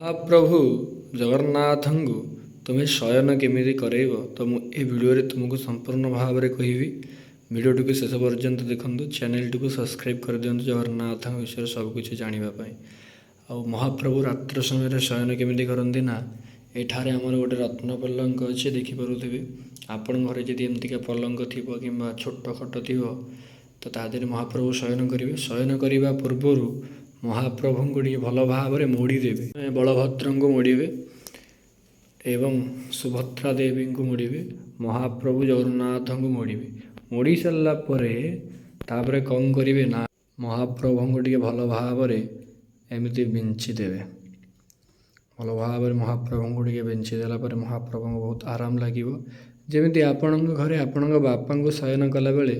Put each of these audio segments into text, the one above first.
ମହାପ୍ରଭୁ ଜଗନ୍ନାଥଙ୍କୁ ତୁମେ ଶୟନ କେମିତି କରେଇବ, ତ ମୁଁ ଏ ଭିଡ଼ିଓରେ ତୁମକୁ ସମ୍ପୂର୍ଣ୍ଣ ଭାବରେ କହିବି। ଭିଡ଼ିଓଟିକୁ ଶେଷ ପର୍ଯ୍ୟନ୍ତ ଦେଖନ୍ତୁ, ଚ୍ୟାନେଲଟିକୁ ସବସ୍କ୍ରାଇବ୍ କରିଦିଅନ୍ତୁ ଜଗନ୍ନାଥଙ୍କ ବିଷୟରେ ସବୁକିଛି ଜାଣିବା ପାଇଁ। ଆଉ ମହାପ୍ରଭୁ ରାତ୍ର ସମୟରେ ଶୟନ କେମିତି କରନ୍ତି ନା, ଏଠାରେ ଆମର ଗୋଟେ ରତ୍ନ ପଲଙ୍କ ଅଛି, ଦେଖିପାରୁଥିବେ। ଆପଣଙ୍କ ଘରେ ଯଦି ଏମିତିକା ପଲଙ୍କ ଥିବ କିମ୍ବା ଛୋଟ ଖଟ ଥିବ, ତ ତା ଦେହରେ ମହାପ୍ରଭୁ ଶୟନ କରିବେ। ଶୟନ କରିବା ପୂର୍ବରୁ ମହାପ୍ରଭୁଙ୍କୁ ଟିକେ ଭଲ ଭାବରେ ମୋଡ଼ି ଦେବେ। ବଳଭଦ୍ରଙ୍କୁ ମୋଡ଼ିବେ ଏବଂ ସୁଭଦ୍ରା ଦେବୀଙ୍କୁ ମୋଡ଼ିବେ, ମହାପ୍ରଭୁ ଜଗନ୍ନାଥଙ୍କୁ ମୋଡ଼ିବେ। ମୋଡ଼ି ସାରିଲା ପରେ ତାପରେ କ'ଣ କରିବେ ନା, ମହାପ୍ରଭୁଙ୍କୁ ଟିକେ ଭଲ ଭାବରେ ଏମିତି ବିଞ୍ଚି ଦେବେ। ଭଲ ଭାବରେ ମହାପ୍ରଭୁଙ୍କୁ ଟିକେ ବିଞ୍ଚି ଦେଲା ପରେ ମହାପ୍ରଭୁଙ୍କୁ ବହୁତ ଆରାମ ଲାଗିବ। ଯେମିତି ଆପଣଙ୍କ ଘରେ ଆପଣଙ୍କ ବାପାଙ୍କୁ ଶୟନ କଲାବେଳେ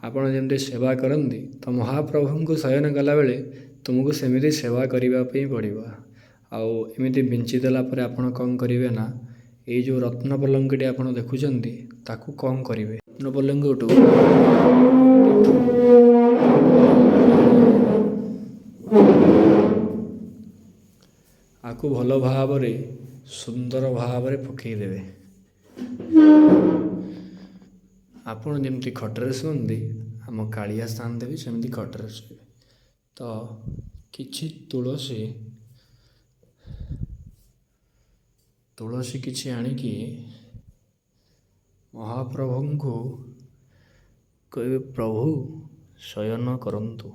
ଆପଣ ଯେମିତି ସେବା କରନ୍ତି, ତ ମହାପ୍ରଭୁଙ୍କୁ ଶୟନ କଲାବେଳେ ତୁମକୁ ସେମିତି ସେବା କରିବା ପାଇଁ ପଡ଼ିବ। ଆଉ ଏମିତି ବିଞ୍ଚି ଦେଲା ପରେ ଆପଣ କ'ଣ କରିବେ ନା, ଏଇ ଯେଉଁ ରତ୍ନ ପଲଙ୍କଟି ଆପଣ ଦେଖୁଛନ୍ତି, ତାକୁ କ'ଣ କରିବେ, ରତ୍ନ ପଲଙ୍କଠୁ ଆକୁ ଭଲ ଭାବରେ ସୁନ୍ଦର ଭାବରେ ପକାଇଦେବେ। ଆପଣ ଯେମିତି ଖଟରେ ଶୁଅନ୍ତି, ଆମ କାଳିଆ ସାଆନ୍ତେ ବି ସେମିତି ଖଟରେ ଶୋଇବେ। ତ କିଛି ତୁଳସୀ କିଛି ଆଣିକି ମହାପ୍ରଭୁଙ୍କୁ କହିବେ, ପ୍ରଭୁ ଶୟନ କରନ୍ତୁ।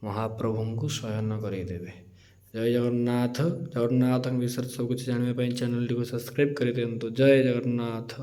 ମହାପ୍ରଭୁଙ୍କୁ ଶୟନ କରାଇଦେବେ। ଜୟ ଜଗନ୍ନାଥ। ଜଗନ୍ନାଥଙ୍କ ବିଷୟରେ ସବୁ କିଛି ଜାଣିବା ପାଇଁ ଚ୍ୟାନେଲଟିକୁ ସବସ୍କ୍ରାଇବ୍ କରିଦିଅନ୍ତୁ। ଜୟ ଜଗନ୍ନାଥ।